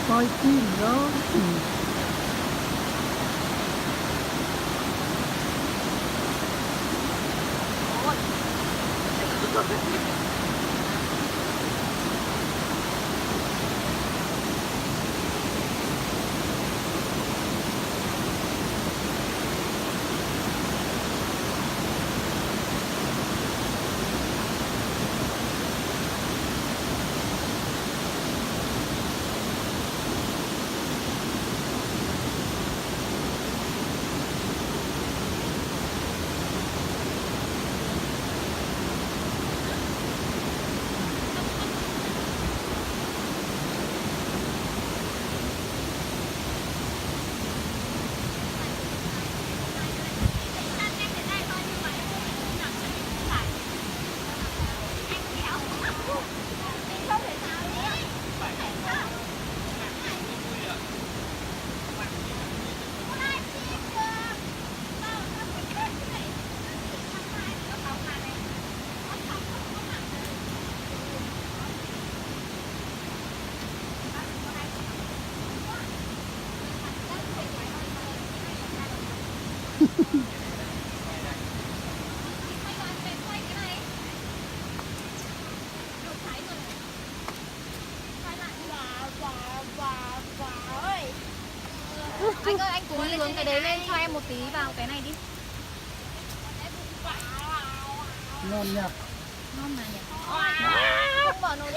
Coi phim đó. Anh ơi, anh Tú, anh lấy cái đấy lên cho em một tí vào cái này đi. Ngon nha. Ngon mà nhỉ? Không mở nổi.